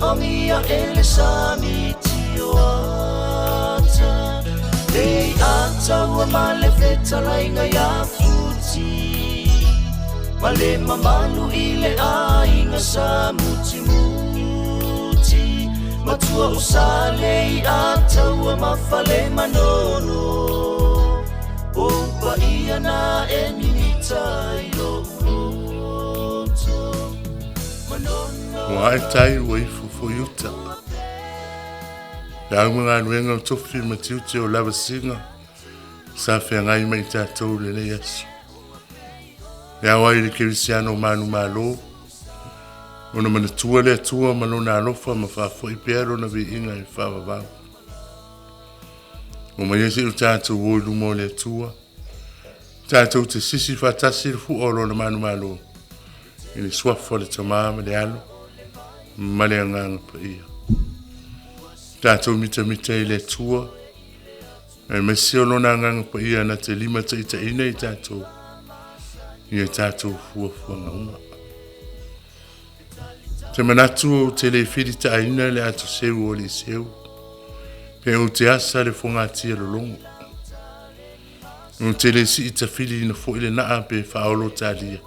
Fogi aʻe le sami tioata Le ataua ma le fetalaiga iā Futi Ma le mamalu i le aiga sa Mutimuti Matua o Sale i Ataua ma Fale Manono O paia na e mimita i lou loto Manono Ua ae tai ua ifo foi uta. Le au ma galuega o tofi ma tiute o lavasiga sa feagai ma i tatou i lenei aso. E ao ai i le kerisiano manumalo ona manatua le Atua ma lona alofa ma faafoi pea lona viiga e faavavau. Omaia seia o tatou o i luma o le Atua, tatou te sisi faatasi le fua o lona manumalo i le suafa o le Tama ma le Alo ma le Agaga Paia. Tatou mitamita i le Atua, aemaise o lona Agaga Paia na te limataitaiina i tatou i a tatou fuafuaga uma. Te manatu ou te le filitaaina le atoseu o Eliseu, pe ou te asa le fogatia lologo. Ou te le sii tafiliina foi le naa pe faaolo talia,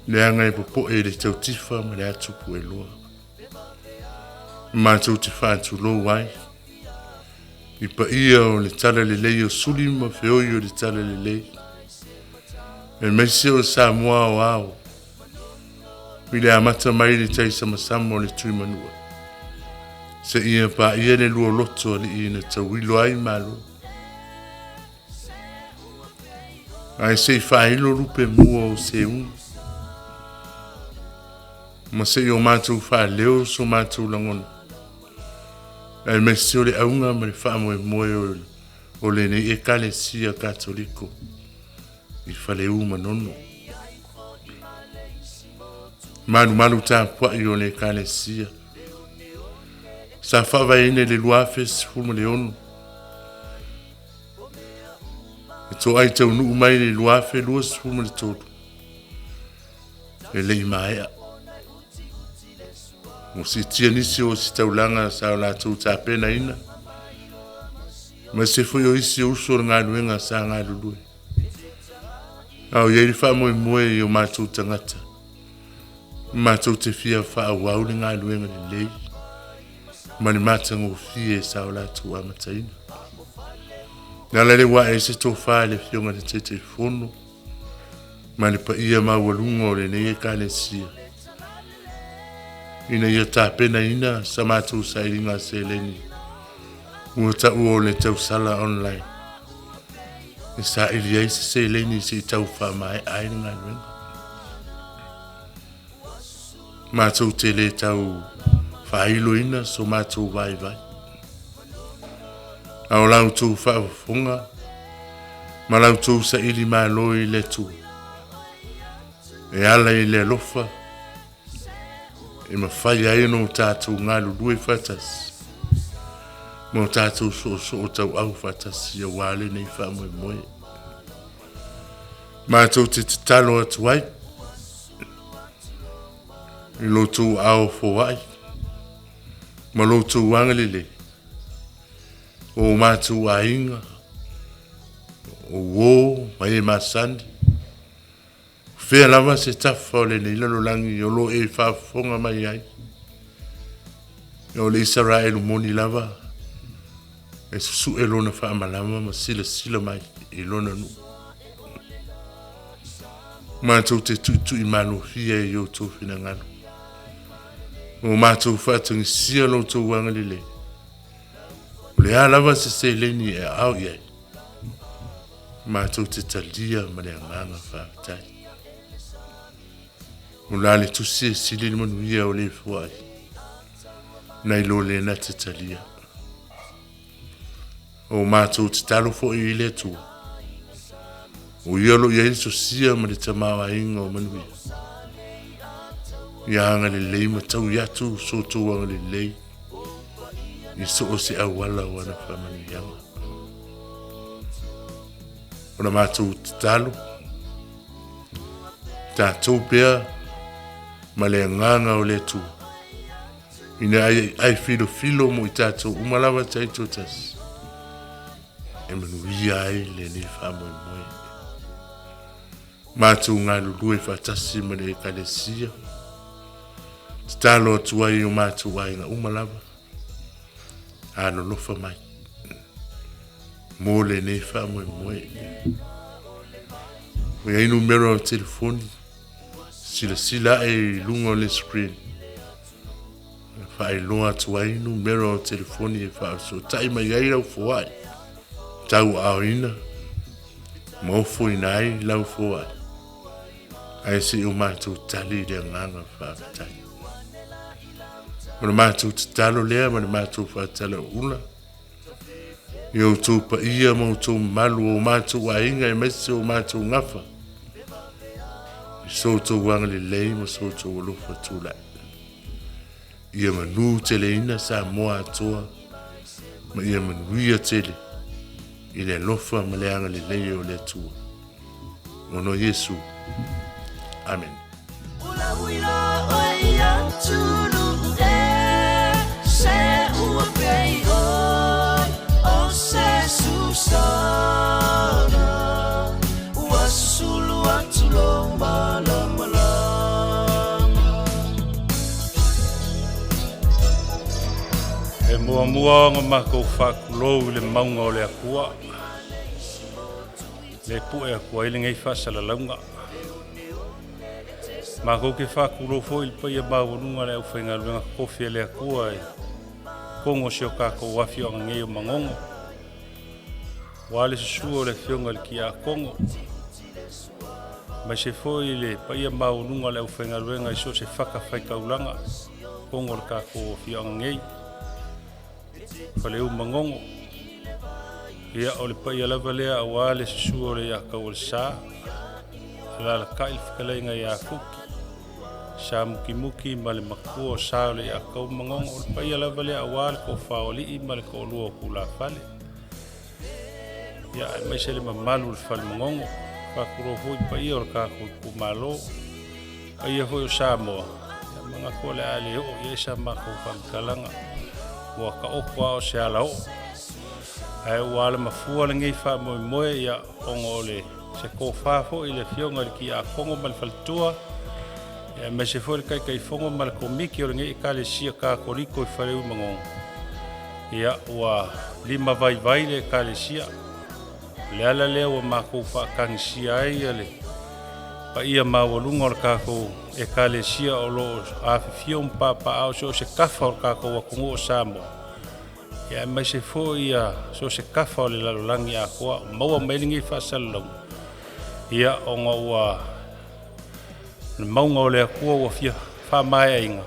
leaga e popoe i le tautifa ma le atupueloa. Matou te faatulou ai i paia o le talalelei o suli ma feoi o le talalelei, aemaise o Samoa aoao i le amata mai le taisamasama o le Tuimanua seia paia le lualoto alii na tauilo ai Malo. Ae se i faailo lupe mua o seuga ma se i o matou faaleo so matou lagona, aemaise o le auga ma le faamoemoe o lenei Ekalesia Katoliko i Faleu Manono. Malumalu tapuai o le Ekalesia sa faavaeina i le 2016 e toai taunuu mai i le 2023 e le i maea. Ua siitia nisi o ositaulaga sa o latou tapenaina, aemaise foi o isi o uso o le galuega sa galulue. A o i ai le faamoemoe i o matou tagata, matou te fia faaauau le galuega lelei ma le matagofie sa o latou amataina. Le ala lea ua ae ai se tofa i le Afioga i le Taitaifono ma le paia maualuga o lenei Ekalesia ina ia tapenaina sa matou sailiga seleni ua taua o le tausala online e saili ai se seleni se i tau faamaea ai le galuega. Matou te le tau faailoina so matou vaivai. A o la outou faafofoga ma la outou saili malo i le Atua, e ala i le alofa e mafai ai ona o tatou galulue faatasi ma o tatou soosoo tauau faatasi aua lenei faamoemoe. Matou te tatalo atu ai i lo outou aao foai ma lo outou agalelei o o matou aiga, o uo ma e masani, o fea lava se tafa o lenei lalolagi o lo o e faafofoga mai ai, o le Isaraelu moni lava e susue lona faamalama ma silasila mai i lona nuu. Matou te tuitui malofia i outou finagalo. Ua matou faatagisia lo outou agalelei. O le a lava se seleni e aao i ai, matou te talia ma le agaga faafetai. O la le tusi e sili le manuia o le foai, nai lo lena te talia. O matou tatalo foi i le Atua, o ia o lo o i ai le sosia ma le tamaoaiga o manuia. Ia agalelei ma taui atu so outou agalelei i so o se auala o ana faamanuiaga. O la matou tatalo, tatou pea ma le agaga o le Atua. Ina ai ai filofilo mo i tātou uma lava taitoatasi e manuia ai lenei faamoemoe. Matou galulue faatasi ma le Ekalesia, tatalo atu ai i o matou aiga uma lava, alolofa mai mo lenei faamoemoe. Ua i ai numera o telefoni, silasila ae i luga o le screen, faailoa atu ai numera o telefoni e faafesootai mai ai lau foai, tauaaoina ma ofoina ai lau foai, ae se i o matou tali i le agaga faafetai. O le matou tatalo lea ma le matou faatalauula i outou paia ma outou mamalu, o matou aiga aemaise o matou gafa, i so outou agalelei ma so outou alofa tulai. Ia manu teleina Samoa atoa ma ia manuia tele i le alofa ma le agalelei o le Atua. Ona o Iesu. Amen. E muamua ona matou faatulou i le mauga o le Atua, le pue atu ai lenei faasalalauga. Matou te faatulou foi i le paia maualuga o le aufaigaluega totofi a le Atua i totonu o si o tatou afioaga nei o Manono, aua le susu o le Afioga i le Tiakono, aemaise foi le paia maualuga o le aufaigaluega i so o se fatafaitaulaga totonu o le tatou afioaga nei, Faleu Manono. Ia, o le paia lava lea aua le susu o le Iataualesa, alalatai le fetalaiga ia Fuki, Sa Mukimuki ma le matua o Sa o le Iatau Manono. O le paia lava lea aua le toafa o alii ma le toalua o tulafale. Ia, aemaise le mamalu o le fale Manono. Faatulou foi paia o le tatou itumalo, paia foi o Samoa. Ia, manatu o le a le oo i ai sa matou faamatalaga, ua taoto a o se alaoo. Ae ua alamafua lenei faamoemoe, ia, ona o le se tofa foi i le Afioga i le Tiakono ma le Faletua, ia, aemaise foi le Taitaifono ma le Komiti o lenei Ekalesia Katoliko i Faleu i Manono. Ia, ua lima vaivai le Ekalesia. O le ala lea ua matou faatagisia ai le paia maualuga o le tatou Ekalesia o lo o afifio ma papaaao i so o se tafa o le tatou atunuu o Samoa, ia, aemaise foi ia so o se tafa o le lalolagi atoa o maua mai lenei faasalalauga. Ia, ona ua le mauga o le Atua ua fia faamaeaina,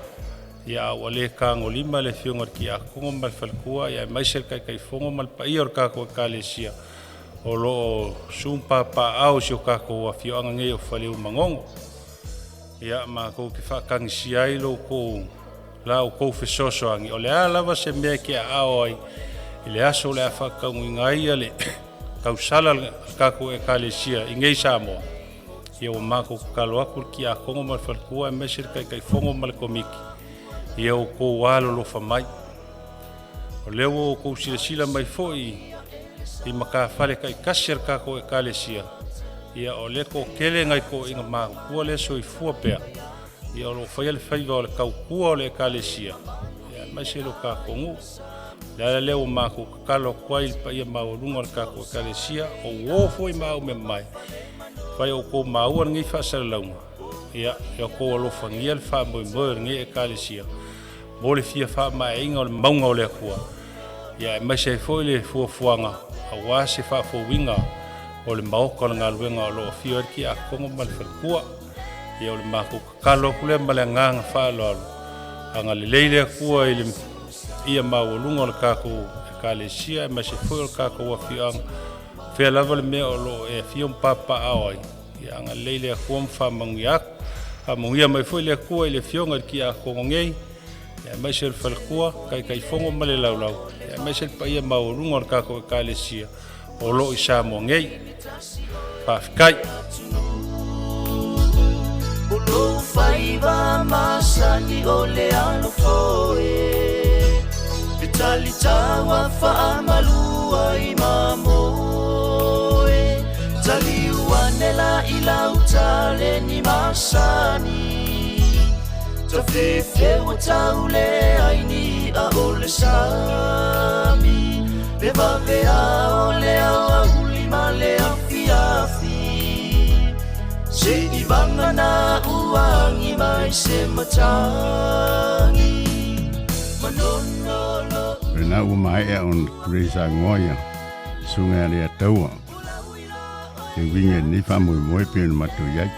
ia, a ua le tagolima le Afioga i le Tiakono ma le Faletua, ia, aemaise le Taitaifono ma le paia o le tatou Ekalesia o lo o sumpapaaao i si o tatou afioaga nei o Faleu Manono. Ia, matou te faatagisia ai lo outou la outou fesoasoani, o le a lava se mea e ke aao ai i le aso o le a faataunuina ai le tausala le tatou Ekalesia i nei Samoa. Ia, ua matou tatalo atu le Tiakono ma le Faletua aemaise le Taitaifono ma le Komiti, ia outou alolofa mai. O lea ua outou silasila mai foi i matafale taitasi a le tatou Ekalesia, ia, o lea toatele nai toeaiina matutua lea soifua pea, ia, o lo o faia le faiva o le tautua o le Ekalesia, ia, aemaise lo tatou nuu. Le ala lea ua matou tatalo atu ai i le paia maualuga o le tatou Ekalesia, o uo foi ma au mea mai, fai outou maua lenei faasalalauga, ia, ia outou alofagia le faamoemoe o lenei Ekalesia mo le fia faamaeaina o le mauga o le Atua, ia, aemaise ai foi le fuafuaga aua se faafouina o le maota o le galuega o lo o afio ai le Tiakono ma le Faletua. Ia, o le matou tatalo atu lea ma le agaga faaaloalo, agalelei le Atua i le ia maualuga o le tatou Ekalesia aemaise foi o le tatou afioaga, fea lava le mea o lo o e afio ma papaaao ai, ia, agalelei le Atua ma faamanuia atu. Faamanuia mai foi le Atua i le Afioga i le Tiakono nei, ia, aemaise o le Faletua, Taitaifono ma le Laulau, ia, aemaise le paia maualuga o le tatou Ekalesia o lo o i Samoa nei. Faafetai. O lou faiva masani o le alofa e. faamalua i mamoe. Taliu ane la i lauta le ni masani. Tafefeua tau le ai ni a o le sami. Le vavea o le aoauli ma le afiafi. Se i vagana uagi mai se matagi. Manono lo Lena ua maea ona tulei saunoa ia susuga ia Leataua e uiga i lenei faamoemoe pei ona matou i ai.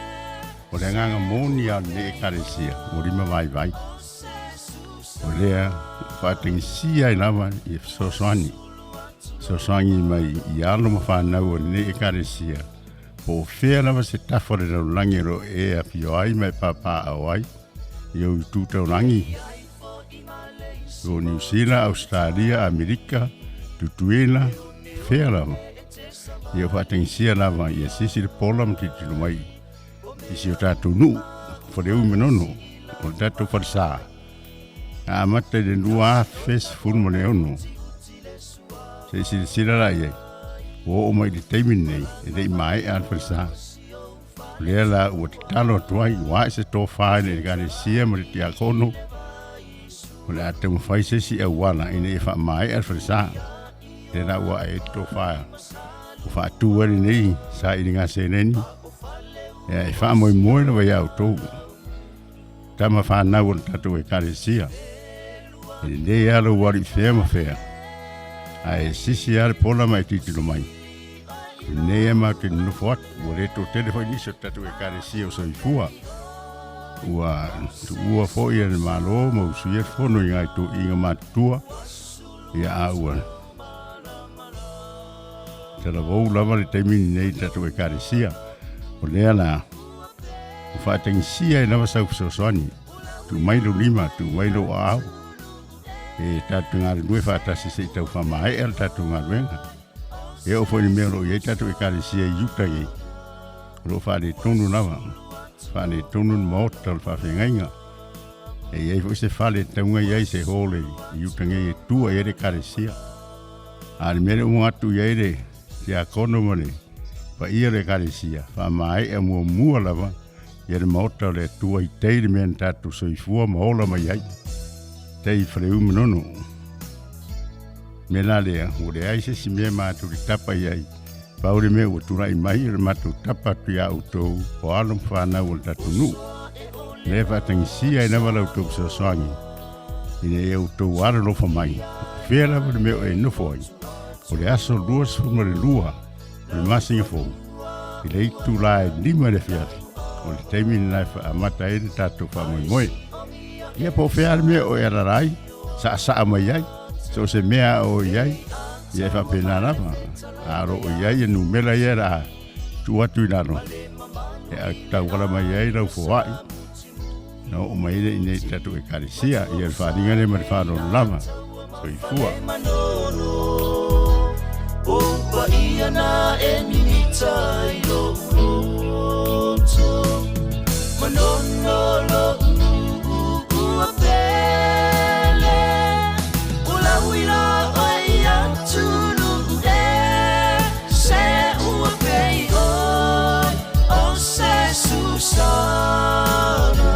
O le agaga moni lava o lenei Ekalesia ua lima vaivai, o lea ua faatagisia ai lava ia fesoasoani, fesoasoani mai i alo ma fanau o lenei Ekalesia, po o fea lava se tafa o le lalolagi o lo o e afio ai ma e papaaao ai i ou itu taulagi, o Niu Sila, Ausetalia, Amerika, Tutuila, fea lava. Ia faatagisia lava ia sisi le pola ma tilotilo mai i si o tatou nuu, Faleu i Manono, o le tatou falesa. Na amata i le 2016. Se i silasila la i ai, ua oo mai i le taimi lenei, e le i maea le falesa. O lea la ua tatalo atu ai, ua ae se tofa i le Ekalesia ma le tiakono, o le a taumafai se isi auala ina ia faamaea le falesa. Lea la ua ae ai le tofa ua faatu ai lenei sailiga seleni, e faamoemoe lava iā outou tama fanau o le tatou Ekalesia. E lelei lava lou alu i fea ma fea, ae sisi lava le pola ma e tilotilo mai. O lenei lava matou te nonofo atu, ua le toatele foi nisi o le tatou Ekalesia o soifua. Ua tuua foi e le Malo ma usuia le fono i ngai toeaiina matutua, ia a ua talavou lava le taimi lenei i le tatou Ekalesia. O lea la, ua faatagisia ai lava sau fesoasoani, tuu mai lou lima, tuu mai lou aao, e tatou te galulue faatasi se i tau faamaea le tatou galuega. E oo foi i le mea o lo o i ai tatou Ekalesia i uta nei, o lo o faaletonu lava, faaletonu le maota o le faafeagaiga. E i ai foi se fale e tauga i ai se hall i uta nei e tua i ai le Ekalesia. A o le mea lea ua manatu i ai le tiakono ma le paia o le Ekalesia, faamaea muamua lava ia le maota o le Atua i tai le mea na tatou soifua ma ola mai ai, tai i Faleu Manono. Mea la lea, ua leai se isi mea matou te tapa i ai, pau le mea ua tulai mai o le matou tapa atu iā outou o alo ma fanau o le tatou nuu. Lea e faatagisia ai lava la outou fesoasoani ina ia outou alolofa mai, fea lava le mea o e nofo ai. O le aso 22 o le masina fou, i le itulā e 5 i le afiafi, o le taimi lena e faamata ai le tatou faamoemoe. Ia po o fea le mea o e alala ai, saasaa mai ai, so o se mea o i ai, ia e faapena lava. A o lo o i ai ia numera ia la tuu atu i lalo, e tauala mai ai lau foai, na oo mai ai i nei tatou Ekalesia, ia le faaaliga lea ma le faaaloalo lava. Soifua. O paia na e mimita i lou loto. Manono lou ua pele. O lau i la oe atunuu e. Se ua pei oe o se susana.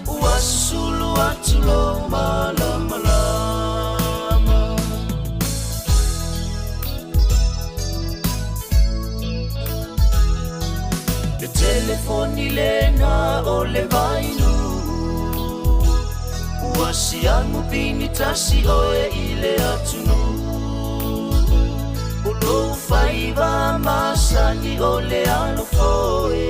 Ua sulu atu lou malamalama. Le telefoni lena o le vainuu. Ua siamu pini tasi oe i le atunuu. O lou faiva masani o le alofoe.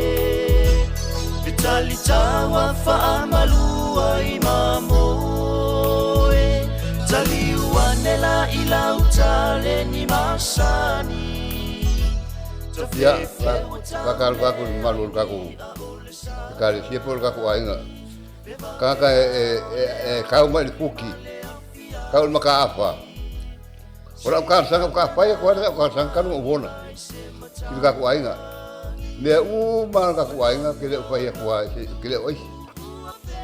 Le talitaua faamalua i mamoe. Taliu ane la i lauta le ni masani. Ia, faatalofa atu i le mamalu o le tatou Ekalesia po o le tatou aiga. Tagata e tau mai i le futi, tau i le mataafa. O lau talosaga faatoa fai atu lava lau talosaga talu ona ou ola i le tatou aiga. Mea uma lava o le tatou aiga ou te le o fai atu lava, ou te le o aisi.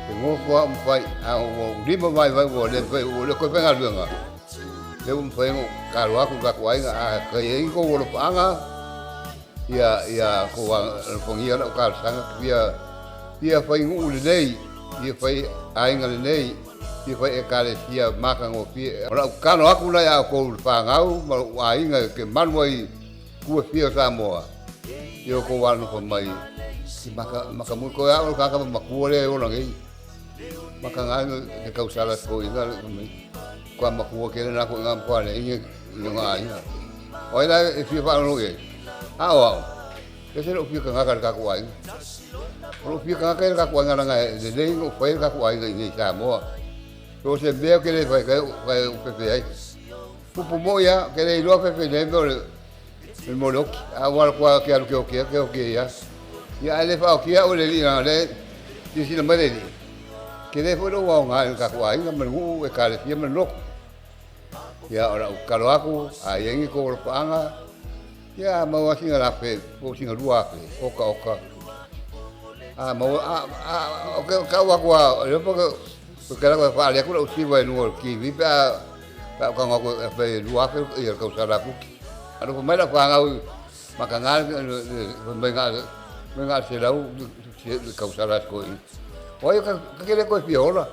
E nofo lava au ma fai, a ua ou lima vaivai ua le mafai, ua le toe faigaluega. Lea ua mafai ai ona ou tatalo atu i le tatou aiga, a fai ai ni tou alofaaga, ia, ia tou alofagia lau talosaga, fia, fia fai nuu lelei, fia fai aiga lelei, fia fai ekalesia matagofie. O lau tatalo atu la ia outou le fanau ma lou aiga e te malu ai i itu e fia o Samoa, ia outou alolofa mai i maka, makamui koe au o le tagata matua lea e ola nei. Maka ga le tausala toeaina le mai kwa matua tele na ko ngam kwa le inge i nga aiga. O ai la e fia faalogologo i ai? A o au, ese lou fia tagata i le tatou aiga. O lou fia tagata ia le tatou aiga leaga e lelei ona ou faia le tatou aiga i inei i Samoa. So o se mea ou te le fai kai ou fefe ai. Upu moi lava, ou te le iloa fefe nei mea o le mea o le oti. A ua alu atu lava ou te alu ou te oti ai, ou te oti ai lava. Ia ae le faaotia au e le alii leaga o lea e silasila mai le alii, tele foi lou aoga i le tatou aiga ma le nuu, ekalesia ma le lotu. Ia o lau tatalo atu, a i ai ni tou alofaaga, ia a maua sina lape po o sina 2,000, oka oka. A maua, a, a, o ke tau atu lava, o lea po o ke alu atu e faaali atu lau siva i luga o le TV pe a, pe a ou tago atu e fai e 2,000 ia le tausala fuki. Alofa mai lau fanau mataga fai mai na o le 100 le tausala a si toeaina. O ai ta te le toe fia ola.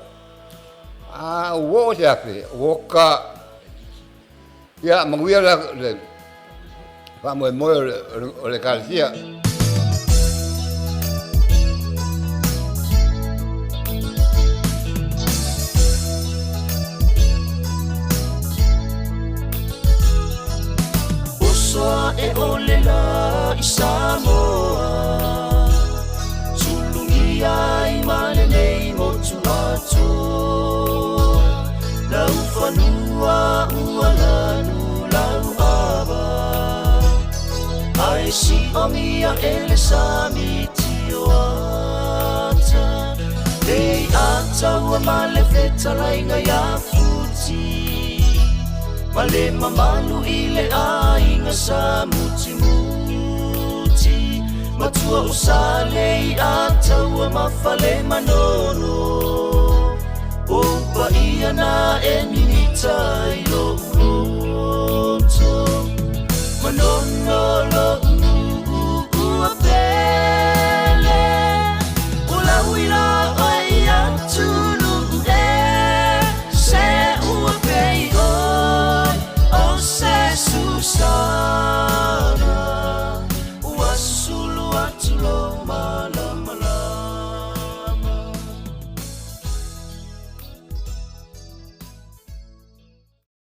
A ua oo se afe, oka. Ia, manuia le faamoemoe o le Ekalesia. Oso ae o le la i Samoa Sulugia ai ma lenei motu atoa Lau fanua ua lanu lau ava Ae siomia e le sami tio ata Lei ataua ma le fetalaiga ia Futi Ma le mamalu i le aiga sa mutimuti Matua o Salei ataua ma fale manono O paia na e